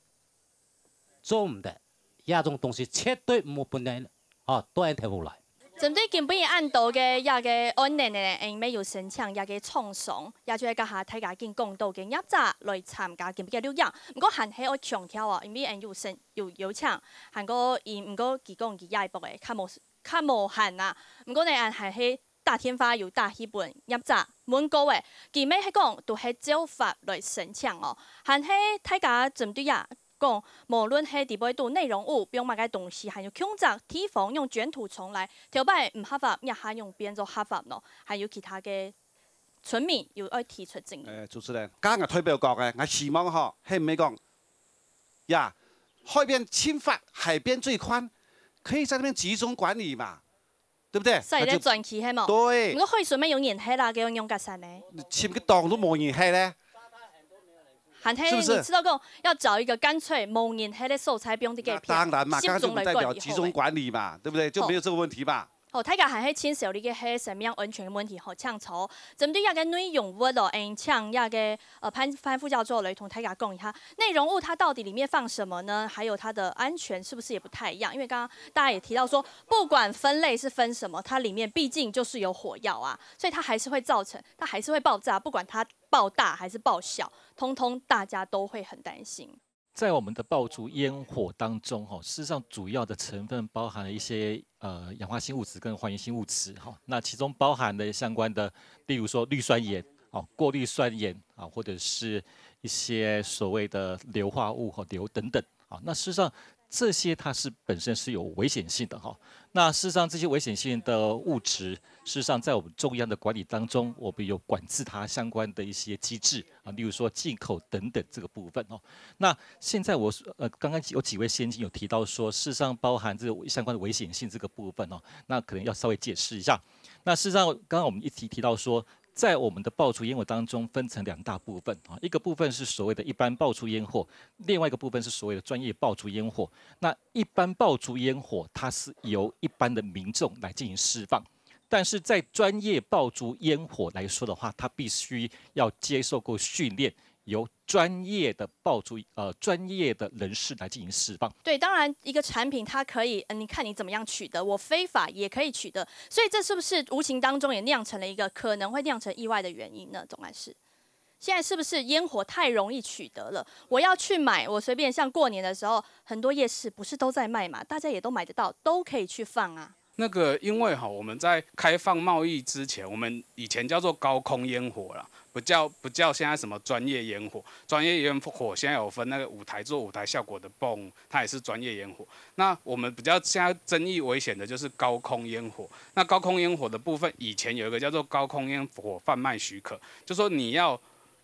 做毋得，這種東西絕對毋好分𫣆，吼，到𫣆頭屋來。針對今晡日恁多个這個案例呢，𫣆乜有申請這個廠商，也就係頭下大家緊講到个業者來參加今晡日个錄影。毋過還係愛強調哦，因為𫣆有申有邀請，還過佢毋過佢講佢這一駁个較無較無閒啊。毋過呢，𫣆還係打電話有打去分業者問過个，佢乜係講都係照法來申請哦。還係大家針對啊，講無論係底背肚內容物放麼个東西，還有共隻地方用捲土重來，頭擺毋合法，這下用變做合法咯，還有其他个村民有愛提出爭議。誒，主持人，剛剛代表講个，我希望吼，係毋係講，呀，海邊清法，海邊最寬，可以在那邊集中管理嘛，對不對？所以咧轉去係無？對毋，過海水乜有人係啦，佢用用甲山呢？尋个洞都無人係咧，還係是不是你知道講要找一個乾脆無人係个所在，放這个當然嘛，集剛剛就不代表中來管理集中管理嘛，對不對？就沒有這個問題嘛。好，大家還係清楚這个係生命安全个問題，好，請坐。針對這个內容物哦，嗯，請這个呃潘潘副教授來同大家講一下，內容物它到底裡面放什麼呢？還有它的安全是不是也不太一樣？因為剛剛大家也提到說，不管分類是分什麼，它裡面畢竟就是有火藥啊，所以它還是會造成，它還是會爆炸，不管它爆大還是爆小，通通大家都會很擔心。在我们的爆竹烟火当中，哈，事实上主要的成分包含了一些呃氧化性物质跟还原性物质，哈。那其中包含的相关的，例如说氯酸盐，哦，过氯酸盐啊，或者是一些所谓的硫化物和硫等等啊。那事实上这些它是本身是有危险性的哈。那事实上这些危险性的物质，事实上在我们中央的管理当中，我们有管制它相关的一些机制啊，例如说进口等等这个部分哦。那现在我呃刚刚有几位先进有提到说，事实上包含这个相关的危险性这个部分哦，那可能要稍微解释一下。那事实上，刚刚我们一提提到说，在我们的爆竹烟火当中分成两大部分啊，一个部分是所谓的一般爆竹烟火，另外一个部分是所谓的专业爆竹烟火。那一般爆竹烟火，它是由一般的民众来进行释放。但是在专业爆竹烟火来说的话，它必须要接受过训练，由专业的爆竹呃专业的人士来进行释放。对，当然一个产品它可以，嗯，你看你怎么样取得，我非法也可以取得，所以这是不是无形当中也酿成了一个可能会酿成意外的原因呢？总干事，现在是不是烟火太容易取得了？我要去买，我随便像过年的时候，很多夜市不是都在卖嘛，大家也都买得到，都可以去放啊。那个，因为哈，我们在开放贸易之前，我们以前叫做高空烟火啦，不叫不叫现在什么专业烟火。专业烟火现在有分那个舞台做舞台效果的 boom，它也是专业烟火。那我们比较现在争议危险的就是高空烟火。那高空烟火的部分，以前有一个叫做高空烟火贩卖许可，就说你要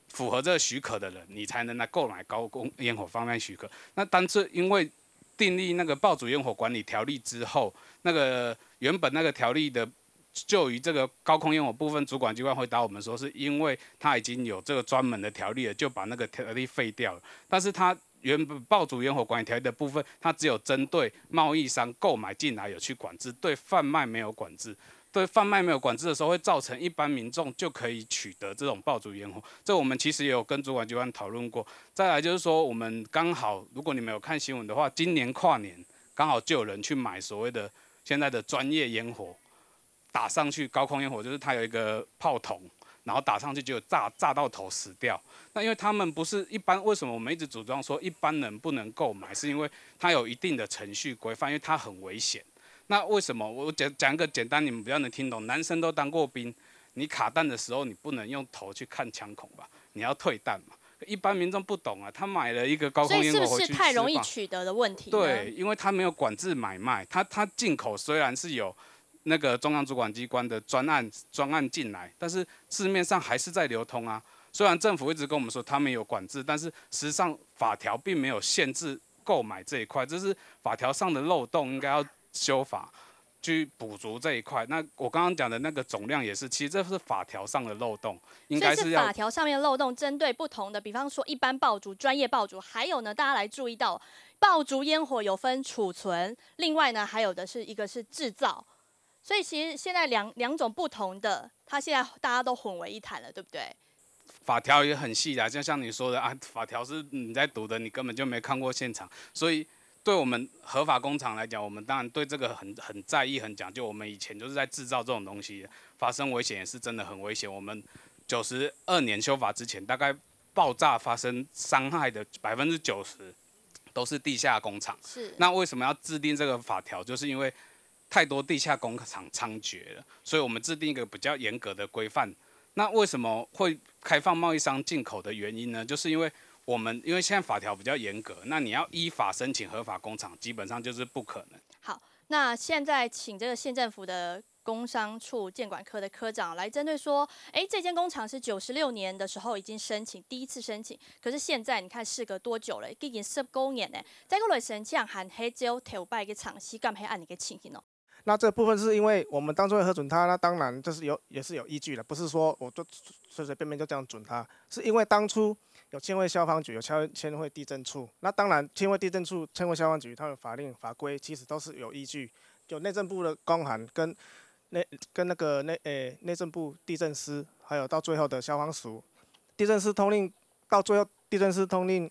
符合这个许可的人，你才能来购买高空烟火贩卖许可。那但是因为订立那个爆竹烟火管理条例之后，那个原本那个条例的就于这个高空烟火部分，主管机关回答我们说，是因为它已经有这个专门的条例了，就把那个条例废掉了。但是它原本爆竹烟火管理条例的部分，它只有针对贸易商购买进来有去管制，对贩卖没有管制。对贩卖没有管制的时候，会造成一般民众就可以取得这种爆竹烟火。这我们其实也有跟主管机关讨论过。再来就是说，我们刚好，如果你们有看新闻的话，今年跨年刚好就有人去买所谓的现在的专业烟火，打上去高空烟火，就是它有一个炮筒，然后打上去就炸炸到头死掉。那因为他们不是一般，为什么我们一直主张说一般人不能购买？是因为它有一定的程序规范，因为它很危险。那为什么我讲讲一个简单，你们比较能听懂？男生都当过兵，你卡弹的时候，你不能用头去看枪孔吧？你要退弹嘛。一般民众不懂啊，他买了一个高空烟火回去所以是不是太容易取得的问题？对，因为他没有管制买卖，他他进口虽然是有那个中央主管机关的专案专案进来，但是市面上还是在流通啊。虽然政府一直跟我们说他们有管制，但是实际上法条并没有限制购买这一块，这是法条上的漏洞，应该要修法去补足这一块。那我刚刚讲的那个总量也是，其实这是法条上的漏洞，应该是要所以是法条上面漏洞，针对不同的，比方说一般爆竹、专业爆竹，还有呢，大家来注意到，爆竹烟火有分储存，另外呢，还有的是一个是制造，所以其实现在两两种不同的，它现在大家都混为一谈了，对不对？法条也很细啦，就像你说的啊，法条是你在读的，你根本就没看过现场，所以对我们合法工厂来讲，我们当然对这个很很在意、很讲究。我们以前就是在制造这种东西，发生危险也是真的很危险。我们九十二年修法之前，大概爆炸发生伤害的百分之九十都是地下工厂。是。那为什么要制定这个法条？就是因为太多地下工厂猖獗了，所以我们制定一个比较严格的规范。那为什么会开放贸易商进口的原因呢？就是因为我们因为现在法条比较严格，那你要依法申请合法工厂，基本上就是不可能。好，那现在请这个县政府的工商处建管科的科长来针对说，哎，这间工厂是九十六年的时候已经申请，第一次申请，可是现在你看事隔多久了？已经十五年呢，再过来申请还係照头擺个程序，敢係恁呢个情形哦？那这部分是因为我们当初会核准它，那当然就是有也是有依据的，不是说我就随随便便就这样准它，是因为当初有千惠消防局，有千千惠地政处，那当然千惠地政处、千惠消防局，他们法令法规其实都是有依据，有内政部的公函跟内跟那个内诶内政部地政司，还有到最后的消防署，地政司通令到最后地政司通令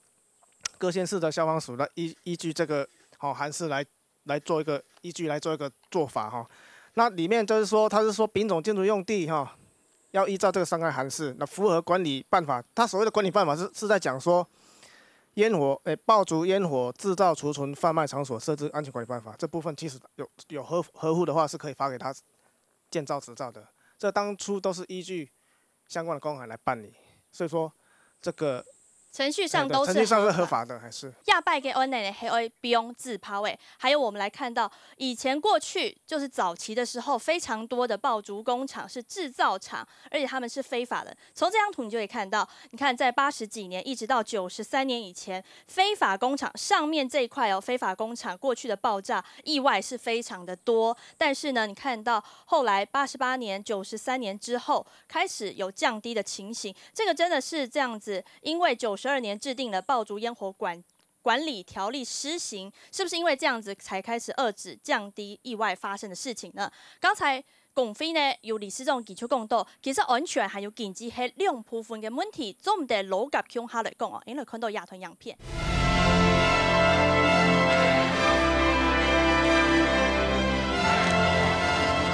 各县市的消防署来依依据这个好、哦、函释来来做一个依据来做一个做法哈。那里面就是说，他是说丙种建筑用地哈，要依照这个伤害函释，那符合管理办法。他所谓的管理办法是是在讲说，烟火诶爆竹烟火制造、储存、贩卖场所设置安全管理办法这部分，其实有有合合乎的话是可以发给他建造执照的。这当初都是依据相关的公函来办理，所以说这个程序上都是程序上是合法的，还是亚拜给安内呢，还会不用自抛诶。还有我们来看到，以前过去就是早期的时候，非常多的爆竹工厂是制造厂，而且他们是非法的。从这张图你就可以看到，你看在八十几年一直到九十三年以前，非法工厂上面这一块哦，非法工厂过去的爆炸意外是非常的多。但是呢，你看到后来八十八年、九十三年之后，开始有降低的情形。这个真的是这样子，因为九十二年制定了爆竹烟火管管理条例施行，是不是因为这样子才开始遏制、降低意外发生的事情呢？刚才公会呢有理事长佢就讲到，其实安全还有经济系两部分的问题，做毋得撈合共下来讲哦。因为看到亚团样片。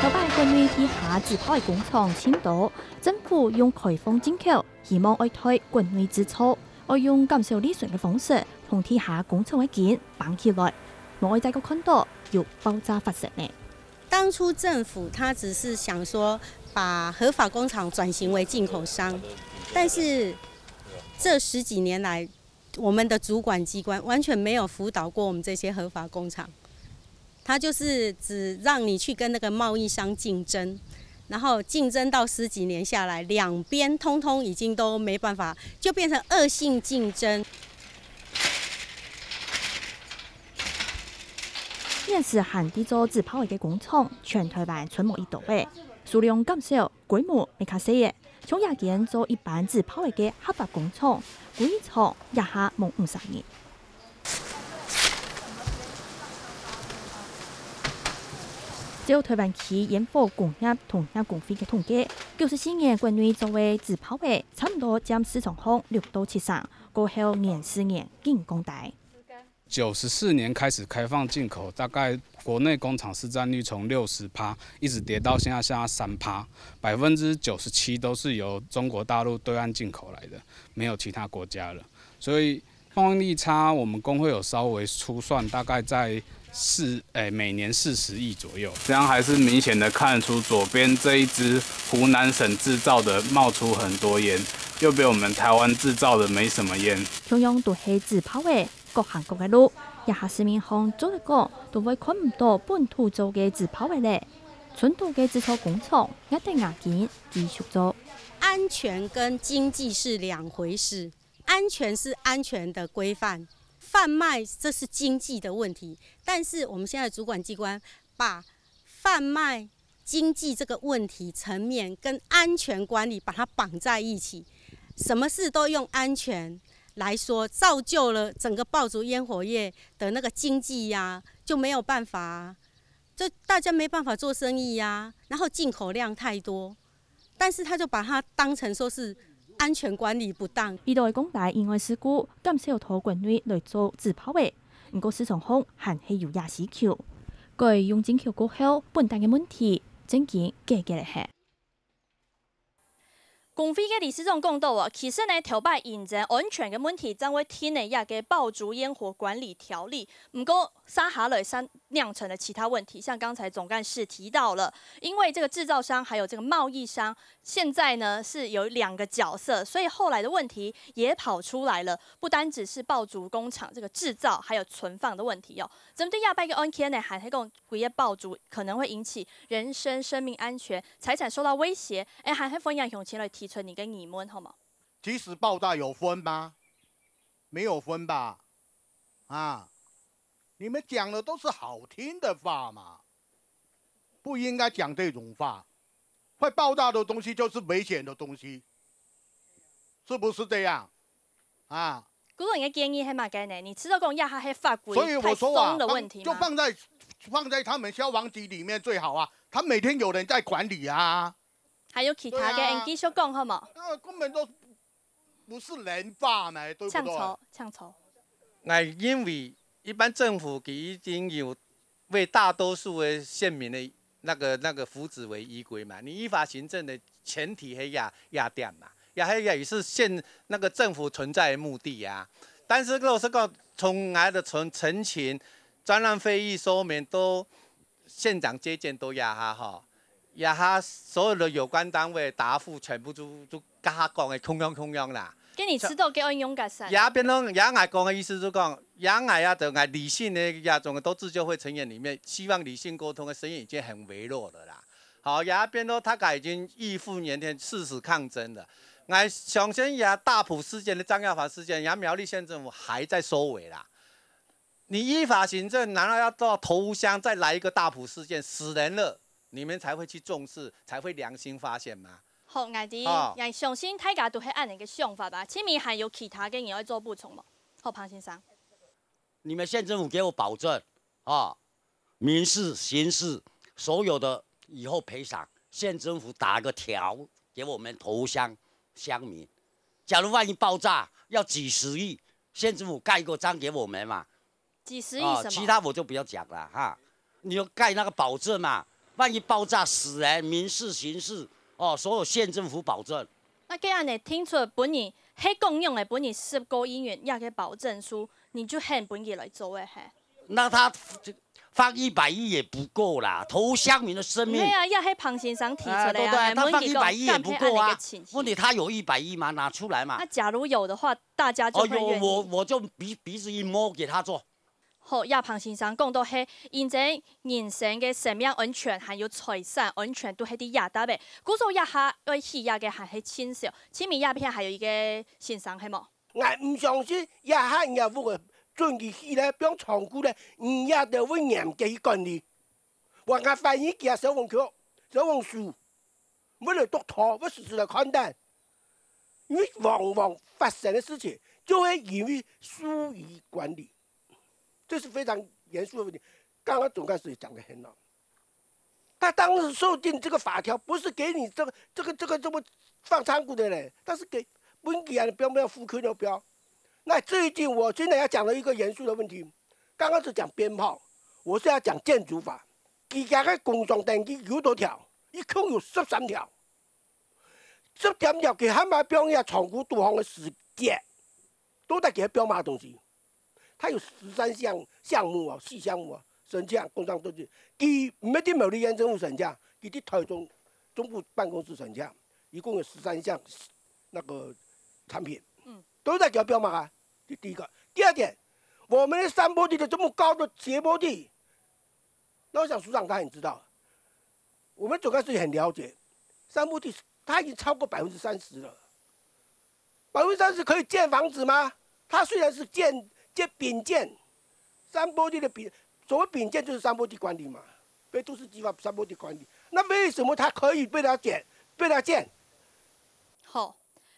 头擺國內地下紙炮个工廠盡多，政府用開放進口，希望愛推國內製造，愛用減少利潤个方式，同地下工廠个根綁起來，無愛再過看到有爆炸發生呢。当初政府他只是想说把合法工厂转型为进口商，但是这十几年来，我们的主管机关完全没有辅导过我们这些合法工厂，他就是只让你去跟那个贸易商竞争，然后竞争到十几年下来，两边通通已经都没办法，就变成恶性竞争。現時還在做紙炮仔个工廠，全台灣賰無幾多个，數量減少，規模也較細个。像這間做一般紙炮仔个合法工廠，規廠這下無五十人。照台灣區煙火工業同業公會个統計，九十四年國內做个紙炮仔差毋多佔市場項六到七成，過後連四年緊降低。九十四年开始开放进口，大概国内工厂市占率从六十趴一直跌到现在剩下三趴，百分之九十七都是由中国大陆对岸进口来的，没有其他国家了。所以贸易逆差，我们工会有稍微粗算，大概在四诶每年四十亿左右。这样还是明显的看得出，左边这一支湖南省制造的冒出很多烟，右边我们台湾制造的没什么烟。共樣都係紙炮仔，各行各个路，這下市面項做得講都會看毋到本土做个紙炮仔了。賰多个製造工廠，也得咬緊繼續做。安全跟经济是两回事，安全是安全的规范，贩卖这是经济的问题，但是我们现在主管机关把贩卖经济这个问题层面跟安全管理把它绑在一起，什么事都用安全来说，造就了整个爆竹烟火业的那个经济呀、就没有办法啊，就大家没办法做生意呀、然后进口量太多，但是他就把它当成说是安全管理不当。一度个講大意外事故減少到國內來做紙炮仔，毋過市場項還係有這需求。改用進口過後，本旦个問題正經解決了忒。公會个理事長講到哦，其實呢，頭擺認真安全个問題，正會定个這个爆竹煙火管理條例。毋過，接下來產生了其他問題，像剛才總幹事提到了，因為這個製造商還有這個貿易商，現在呢是有兩個角色，所以後來的問題也跑出來了，不單只是爆竹工廠這個製造，還有存放的問題哦。針對這擺个案件呢，還係講歸个爆竹可能會引起人身、生命安全、財產受到威脅，誒，還係歡迎鄉親來提出你个疑問，好無？即使爆炸有分嗎？沒有分吧？啊，你們講的都是好聽的話嘛，不應該講這種話。會爆炸的東西就是危險的東西，是不是這樣？啊，古人个建議係麼个呢？你知道講這下係法規所以我說啊，太鬆的問題嗎？就放在放在他們消防局裡面最好啊，他每天有人在管理啊。還有其他个，對啊你繼續講好無？那根本都不是人話嘛，對不對？請坐，請坐。那因為一般政府佢已經有為大多數的縣民的那個那個福祉為依歸嘛，你依法行政的前提係這這點嘛，也係也是縣那個政府存在的目的啊。但是老實講，從來的從陳情、專案會議說明都縣長接見都這下哈，這下所有的有關單位答覆全部都都跟他講的共樣共樣啦。跟你知道个愛用个啥？也變成也𠊎講的意思就講，也𠊎啊，就𠊎理性的這種都自救會成員裡面，希望理性溝通的聲音已經很微弱了啦。好，也變成大家已經義憤連天，誓死抗爭了。𠊎相信也大埔事件的張耀華事件，也苗栗縣政府還在收尾啦。你依法行政，難道要到頭屋鄉再來一個大埔事件，死人了，你們才會去重視，才會良心發現嗎？好，𠊎知，好𠊎相信大家都係恁樣个想法吧。請問還有其他个人愛做補充無？好，彭先生。你們縣政府給我保證啊，民事、刑事所有的以後賠償，縣政府打一個條給我們頭屋鄉鄉民。假如萬一爆炸要幾十億，縣政府蓋一個章給我們嘛。幾十億啊，什麼？其他我就不要講了哈。你就蓋那個保證嘛，萬一爆炸死人，民事、刑事哦，所有縣政府保證。那這樣呢，聽出本人係共樣个，本人十個議員這个保證書，你就肯本人來做个嘿。那他放一百億也不夠啦，頭屋鄉民的生命。對啊，也係彭先生提出來啊，哎，對不對？他放一百億也不夠啊。敢係恁樣个情形問題他有一百億嗎？拿出來嘛那。假如有的話，大家就哦，會願意。有我我就鼻鼻子一摸給他做。好，這彭先生講到係，因為人身个生命安全還有財產安全都係在這搭个，故所這下愛起這个還係盡少。前面這片還有一個先生係無？ 𠊎毋相信這下人家屋个準佢起來，放倉庫咧，人家都會嚴格去管理。我𠊎懷疑佢啊消防局、消防署，會來督導，會時時來看待。因為往往發生的事情，就會因為疏於管理，這是非常嚴肅的問題。剛剛總幹事也講得很好，他當時設定這個法條，不是給你這個這個這個這麼放倉庫的嘞，他是給分給人標標付空的標。那最近我現在要講的一個嚴肅的問題，剛剛是講鞭炮，我是要講建築法。佢家个工商登記有幾多條？一共有十三條。十三條佢還買標人家倉庫堵防的時節，都在給他標麼東西。 他有十三項項目啊，四項目啊，申請工商登記，佢毋係在苗栗縣政府申請，佢在台中中部辦公室申請，一共有十三項那個產品，嗯都在給他標嘛啊。這第一個，第二點，我們的山坡地的這麼高的斜坡地，那我想署長他很知道，我們總幹事也很了解，山坡地它已經超過百分之三十了。 百分之三十可以建房子嗎？它雖然是建建丙建，山坡地的丙，所謂丙建就是山坡地管理嘛，非都市計畫山坡地管理。那為什麼它可以被它建，被它建？好，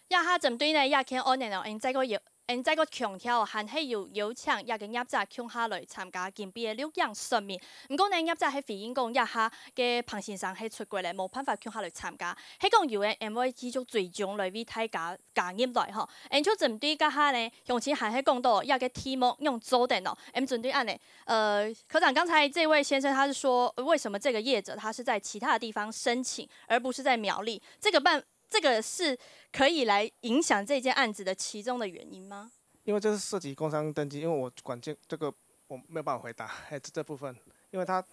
這下針對呢這件案呢，𠊎再過有，𠊎再過強調，還係有邀請這个業者共下來參加今晡个錄影說明。毋過呢，業者係回應講，這下个彭先生係出國咧，無辦法共下來參加。係講有人會繼續追蹤來為大家 加入來吼。𠊎就針對這下呢，鄉親還係講到這个題目仰做得哦。𠊎針對恁呢，呃，科長，剛才這位先生他是說，呃為什麼這個業者他是在其他的地方申請，而不是在苗栗？這個辦這個是可以來影響這件案子的其中的原因嗎？因為這是涉及工商登記，因為我管建這個我沒有辦法回答，哎，這這部分，因為他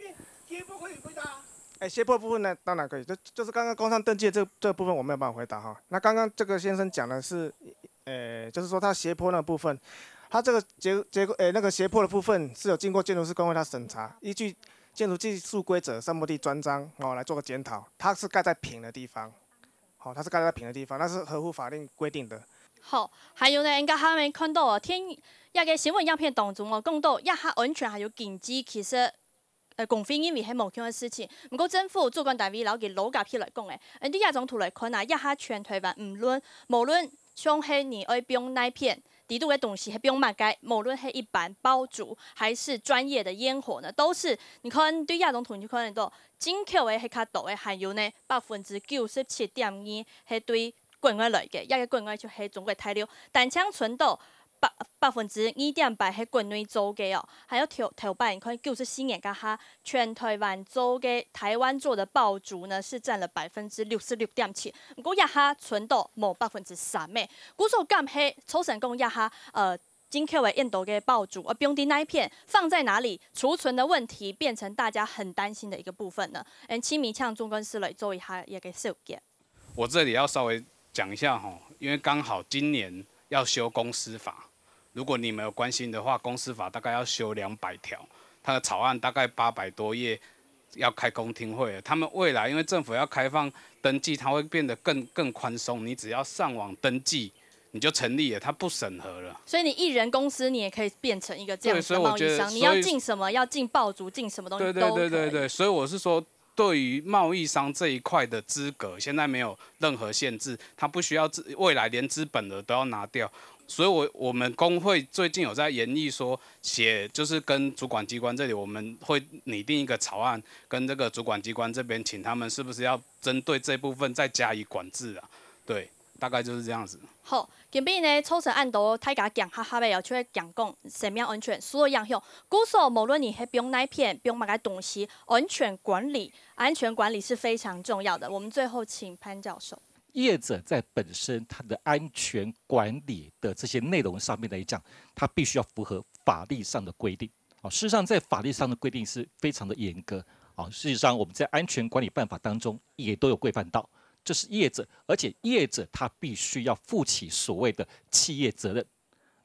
斜坡可以回答。哎，斜坡部分呢，當然可以，就就是剛剛工商登记的这这部分我没有办法回答哈。那刚刚这个先生讲的是，呃，就是说他斜坡那部分，他这个结结构，呃，那个斜坡的部分是有经过建筑师工会他审查，依据建筑技术规则散落地专章哦来做个检讨，它是盖在平的地方，好、它是盖在平的地方，那是合乎法令规定的。好，還有呢，應該還沒看到哦，天，這個新聞影片當中哦，講到這下安全還有禁止，其實 呃，公會認為係無共个事情。毋過政府主管單位摎佢摎合起來講个，恩對這張圖來看啊，這下全台灣毋論無論像係你愛放哪片，裡肚个東西係放麼个，無論係一般爆竹還是專業的煙火呢，都是你看對這張圖你就看得到，進口个係較多个，還有呢百分之九十七點二係對國外來个，這個國外就係中國大陸，單淨伸到 百百分之二點八係國內做个哦，還有頭頭擺你看九十四年該下，全台灣做个台灣做的爆竹呢是佔了百分之六十六點七，毋過這下伸到無百分之三个，故所敢係造成講這下呃進口个恁多个爆竹，呃放在哪片，放在哪裡，儲存的問題變成大家很擔心的一個部分呢？嗯，請米強總幹事來做一下一個小結。 我這裡要稍微講一下吼，因為剛好今年要修公司法，如果你們有關心的話，公司法大概要修兩百條，它的草案大概八百多頁，要開公聽會了。他們未來因為政府要開放登記，它會變得更更寬鬆，你只要上網登記，你就成立了，它不審核了。所以你一人公司，你也可以變成一個這樣子的貿易商，對，所以我覺得你要進什麼，要進爆竹，進什麼東西对都可以。对对对对，所以我是说，对于贸易商这一块的资格，现在没有任何限制，他不需要资未来连资本额都要拿掉。所以我我们工会最近有在研议说，写就是跟主管机关这里，我们会拟定一个草案，跟这个主管机关这边，请他们是不是要针对这部分再加以管制啊？对，大概就是这样子。好，今晡日呢，造成恁多大家驚嚇嚇个哦，就會驚講生命安全受到影響。故所無論你係放哪片，放麼个東西，安全管理，安全管理是非常重要的。我們最後請潘教授。業者在本身它的安全管理的这些内容上面来讲，它必须要符合法律上的规定。哦，事实上，在法律上的规定是非常的严格。哦，事实上，我们在安全管理办法当中也都有规范到，这是业者，而且业者他必须要负起所谓的企业责任。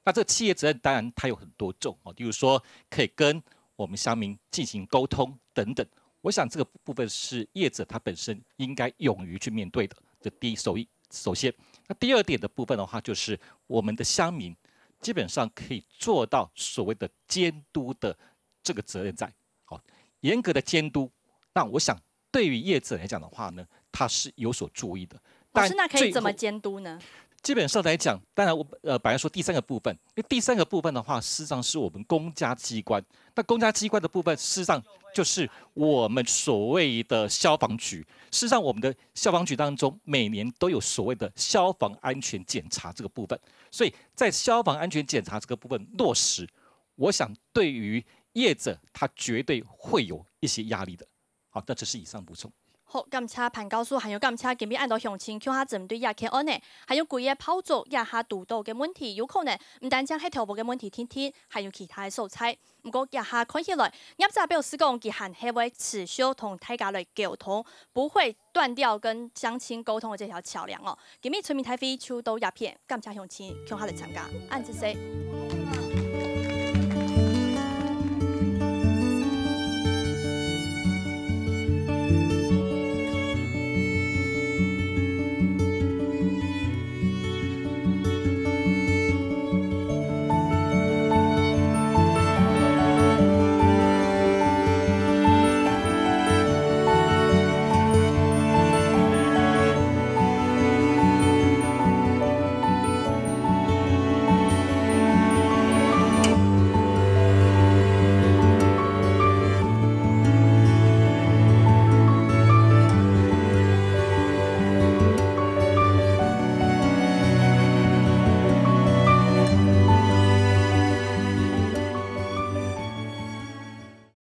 那这企业责任当然它有很多种哦，例如说可以跟我们乡民进行沟通等等。我想这个部分是业者他本身应该勇于去面对的。这第一，首一首先，那第二点的部分的话，就是我们的乡民基本上可以做到所谓的监督的这个责任在。好，严格的监督，那我想对于业者来讲的话呢，他是有所注意的。老师，那可以最后怎么监督呢？基本上来讲，当然我呃，本来说第三个部分，因为第三个部分的话，事实上是我们公家机关。那公家机关的部分，事实上就是我们所谓的消防局。事实上，我们的消防局当中每年都有所谓的消防安全检查这个部分，所以在消防安全检查这个部分落实，我想对于业者他绝对会有一些压力的。好，那这是以上补充。好，感謝潘教授，還有感謝今晡日恁多鄉親共下針對這件案呢，還有幾個炮竹這下堵到个問題，有可能毋單淨係頭部个問題定定，還有其他个所在。毋過這下看起來，業者表示講，佢還係會持續同大家來溝通，不會斷掉跟鄉親溝通的這條橋梁哦。今晡日村民大會就到這片，感謝鄉親共下來參加，恁仔細。